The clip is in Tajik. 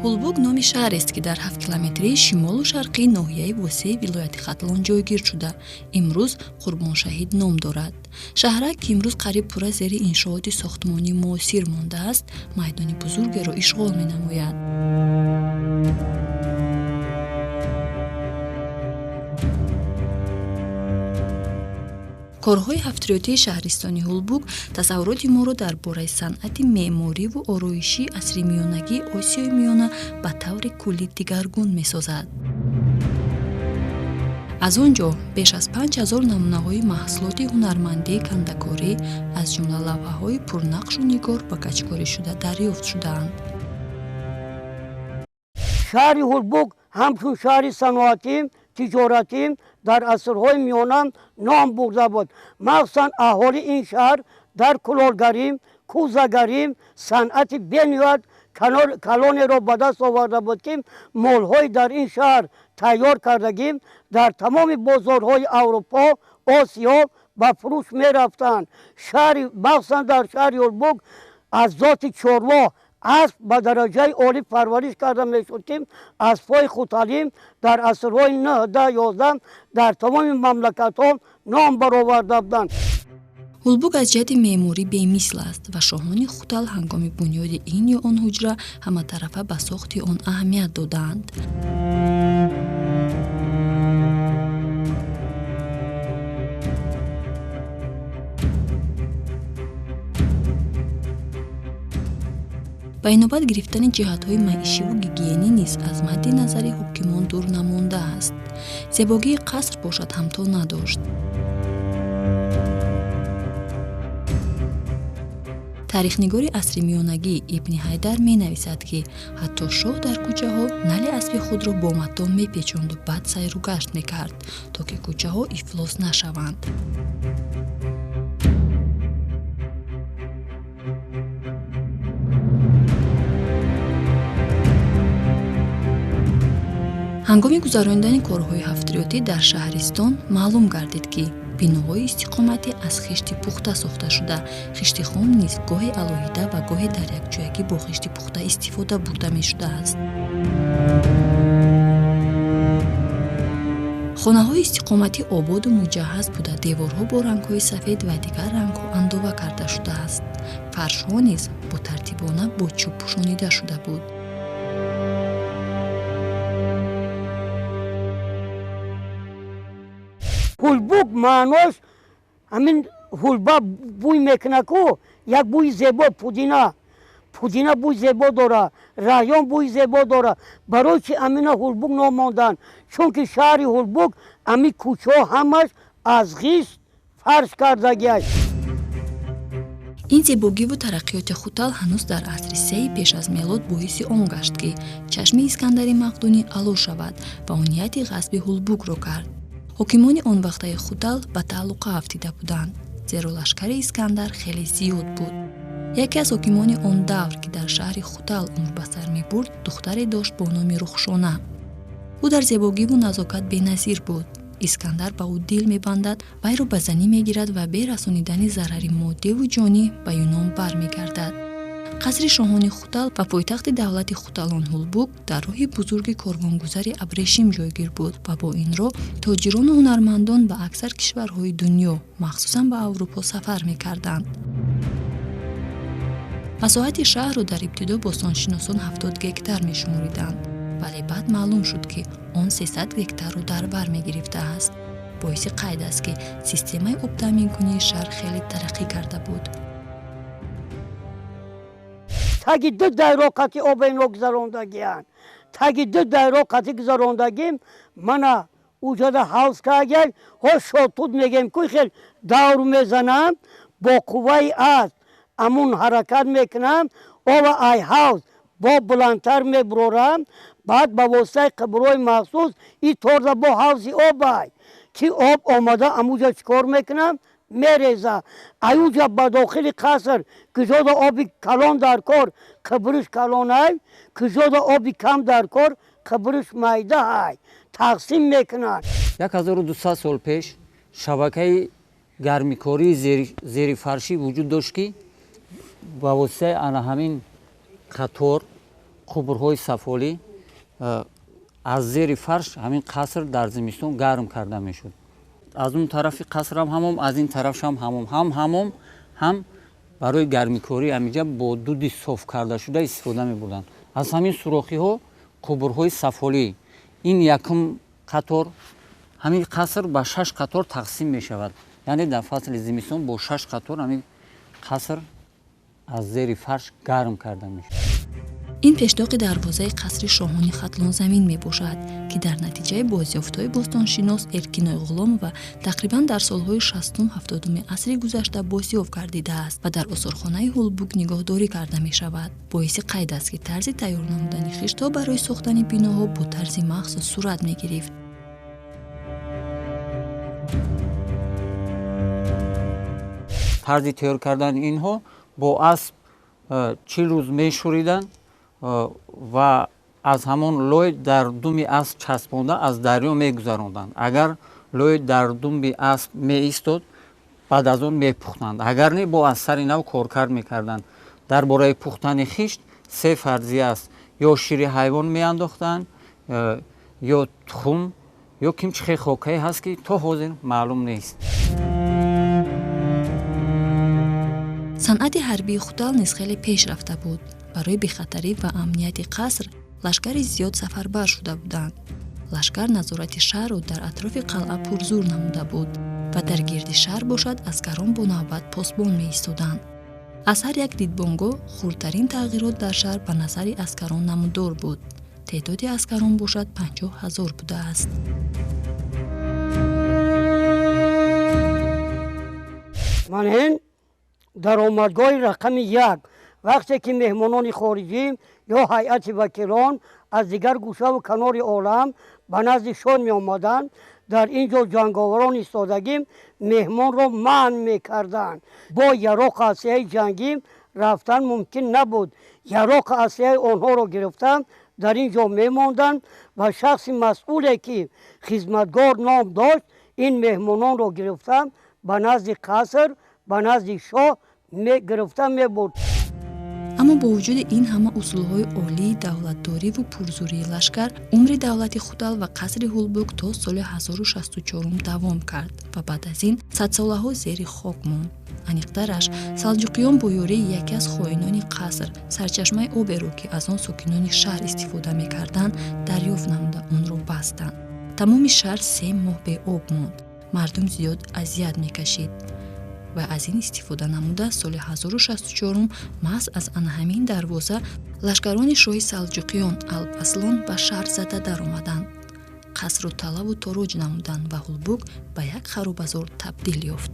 Ҳулбук номи шаҳрест, ки дар 7 километрии шимолу шарқии ноҳияи Восеи вилояти Хатлон ҷойгир шуда, имрӯз Қурбоншаҳид ном дорад. Шаҳрак, ки имрӯз қариб пурра зери иншооти сохтмонии муосир мондааст, майдони бузургеро ишғол менамояд. Корҳои ҳафтриётии шаҳристони Ҳулбук тасаввуроти моро дар бораи санъати меъмориву ороишии асри миёнагии Осиёи Миёна ба таври куллӣ дигаргун месозад. Аз он ҷо беш аз 5000 намунаҳои маҳсулоти ҳунармандии кандакорӣ, аз ҷумла лавҳаҳои пурнақшу нигор ва гачкорӣшуда дарёфт шудаанд. Шаҳри Ҳулбук ҳамчун шаҳри саноатӣ, тиҷоратӣ дар асрҳои миёна ном бурда буд. Махсусан аҳолии ин шаҳр дар кулолгарӣ, кӯзагарӣ санъати бениҳоят калонеро ба даст оварда буд, ки молҳои дар ин шаҳр тайёр кардагӣ дар тамоми бозорҳои Аврупо, Осиё ба фурӯш мерафтанд. Шаҳри, махсусан дар шаҳри Ҳулбук, аз зоти чорво асп ба дараҷаи олӣ парвариш карда мешуд, ки аспҳои хуталӣ дар асрҳои 9, 10, 11 дар тамоми мамлакатҳо ном бароварда буданд. Ҳулбук аз ҷиҳати меъморӣ бемисл аст ва шоҳони Хутал ҳангоми бунёди ин ё он ҳуҷра ҳаматарафа ба сохти он аҳамият додаанд. Ба инобат гирифтани ҷиҳатҳои маишиву гигиенӣ низ аз мадди назари ҳокимон дур намондааст. Зебогии қаср бошад, ҳамто надошт. Таърихнигори асри миёнагӣ Ибни Ҳайдар менависад, ки ҳатто шоҳ дар кӯчаҳо нали аспи худро бо матоъ мепечонду баъд сайру гашт мекард, то ки кӯчаҳо ифлос нашаванд. Ҳангоми гузаронидани корҳои ҳафтриётӣ дар шаҳристон маълум гардид, ки биноҳои истиқоматӣ аз хишти пухта сохта шуда, хишти хом низ гоҳе алоҳида ва гоҳе дар якҷоягӣ бо хишти пухта истифода бурда мешудааст. Хонаҳои истиқоматӣ ободу муҷаҳҳаз буда, деворҳо бо рангҳои сафед ва дигар рангҳо андова карда шудааст. Фаршҳо низ ботартибона бо чӯб пӯшонида шуда буд. Ҳулбук маънош ҳамин ҳулба бӯй мекуна-ку, як бӯи зебо. Пудина, пудина бӯи зебо дора, райҳон бӯи зебо дора. Барои чи амина Ҳулбук ном монданд? Чунки шаҳри Ҳулбук ами кӯчаҳо ҳамаш аз ғишт фарш кардагиаст. Ин зебогиву тараққиёти Хутал ҳанӯз дар асри сеи пеш аз мелод боиси он гашт, ки чашми Искандари Мақдунӣ ало шавад ва ӯ нияти ғасби Ҳулбукро кард. Ҳокимони он вақтаи Хутал ба таҳлука афтида буданд, зеро лашкари Искандар хеле зиёд буд. Яке аз ҳокимони он давр, ки дар шаҳри Хутал умр ба сар мебурд, духтаре дошт бо номи Рухшона. Ӯ дар зебогиву назокат беназир буд. Искандар ба ӯ дил мебандад, вайро ба занӣ мегирад ва бе расонидани зарари моддиву ҷонӣ ба Юнон бармегардад. Қасри шоҳони Хутал ва пойтахти давлати хуталон Ҳулбук дар роҳи бузурги корвонгузари Абрешим ҷойгир буд ва бо ин роҳ тоҷирону ҳунармандон ба аксар кишварҳои дунё, махсусан ба Аврупо, сафар мекарданд. Масоҳати шаҳрро дар ибтидо бостоншиносон 70 гектар мешумориданд, вале баъд маълум шуд, ки он 300 гектарро дар бар мегирифтааст. Боиси қайд аст, ки системаи обтаъминкунии шаҳр хеле тараққӣ карда буд. Таги ду дайро қати оба ино гузарондагиянд. Таги ду дайро қати гузарондагим. Мана уҷода ҳавз кардагиак, ҳо шотут мегем ку, хел давр мезанам, бо қувваи асп амун ҳаракат мекунам, оба ай ҳавз бо буландтар мебурорам. Баъд ба воситаи қубурҳои махсус и торза бо ҳавзи обай, ки об омада амуҷа чӣ кор мекунам, мереза. Аюҷа ба дохили қаср, куҷода оби калон дар кор, қубуриш калонай, куҷода оби кам дар кор, қубуриш майдаҳай, тақсим мекунанд. 1200 сол пеш шабакаи гармикории зерифаршӣ вуҷуд дошт, ки ба воситаи ана ҳамин қатор қубурҳои сафолӣ аз зери фарш ҳамин қаср дар зимистон гарм карда мешуд. Аз он тарафи қасрам ҳамом, аз ин тарафшам ҳамом, ҳам ҳамом, ҳам барои гармикорӣ ҳаминҷа бо дуди соф кардашуда истифода мебурданд. Аз ҳамин сурохиҳо қубурҳои сафолӣ. Ин якум қатор, ҳамин қаср ба 6 қатор тақсим мешавад. Яъне дар фасли зимистон бо 6 қатор ҳамин қаср аз зери фарш гарм карда мешавад. Ин пешдоқи дарвозаи қасри шоҳони Хатлонзамин мебошад, ки дар натиҷаи бозёфтҳои бостоншинос Эркиной Ғуломова тақрибан дар солҳои 60-70 асри гузашта бозёфт гардидааст ва дар осорхонаи Ҳулбук нигоҳдорӣ карда мешавад. Боиси қайд аст, ки тарзи тайёр намудани хиштҳо барои сохтани биноҳо бо тарзи махсус сурат мегирифт. Тарзи тайёр кардани инҳо бо асп 40 рӯз мешӯриданд ва аз ҳамон лой дар думи асп часпонда аз дарё мегузаронданд. Агар лой дар думи асп меистод, баъд аз он мепухтанд. Агар не, бо аз сари нав коркард мекарданд. Дар бораи пухтани хишт се фарзия аст: ё шири ҳайвон меандохтанд, ё тухм, ё кимчихе хокае ҳаст, ки то ҳозир маълум нест. Санъати ҳарбии Хутал низ хеле пеш рафта буд. Барои бехатарӣ ва амнияти қаср лашкари зиёд сафарбар шуда буданд. Лашкар назорати шаҳрро дар атрофи қалъа пурзур намуда буд ва дар гирди шаҳр бошад аскарон бо навбат посбон меистоданд. Аз ҳар як дидбонгоҳ хурдтарин тағйирот дар шаҳр ба назари аскарон намудор буд. Теъдоди аскарон бошад 50 000 будааст. Ман ин даромадгоҳи рақами 1 вақте ки меҳмонони хориҷӣ ё ҳайати вакилон аз дигар гӯшаву канори олам ба назди шон меомаданд, дар ин ҷо ҷанговарон истодагӣ меҳмонро манъ мекарданд. Бо яроқи аслиҳаи ҷангӣ рафтан мумкин набуд. Яроқи аслиҳаи онҳоро гирифта дар ин ҷо мемонданд ва шахси масъуле ки хизматгор ном дошт, ин меҳмононро гирифта ба назди қаср, ба назди шоҳ гирифта мебурд. Аммо бо вуҷуди ин ҳама усулҳои олии давлатдориву пурзурии лашкар, умри давлати Хутал ва қасри Ҳулбук то соли 1064 давом кард ва баъд аз ин садсолаҳо зери хок монд. Аниқтараш, салҷуқиён бо ёрии яке аз хоинони қаср сарчашмаи оберо, ки аз он сокинони шаҳр истифода мекарданд, дарёфт намуда онро бастанд. Тамоми шаҳр 3 моҳ беоб монд. Мардум зиёд азият мекашид ва аз ин истифода намуда соли 1064 маҳз аз ана ҳамин дарвоза лашкарони шоҳи салҷуқиён Алп Аслон ба шаҳр зада даромаданд. Қасру талаву тороҷ намуданд ва Ҳулбук ба як харобазор табдил ёфт.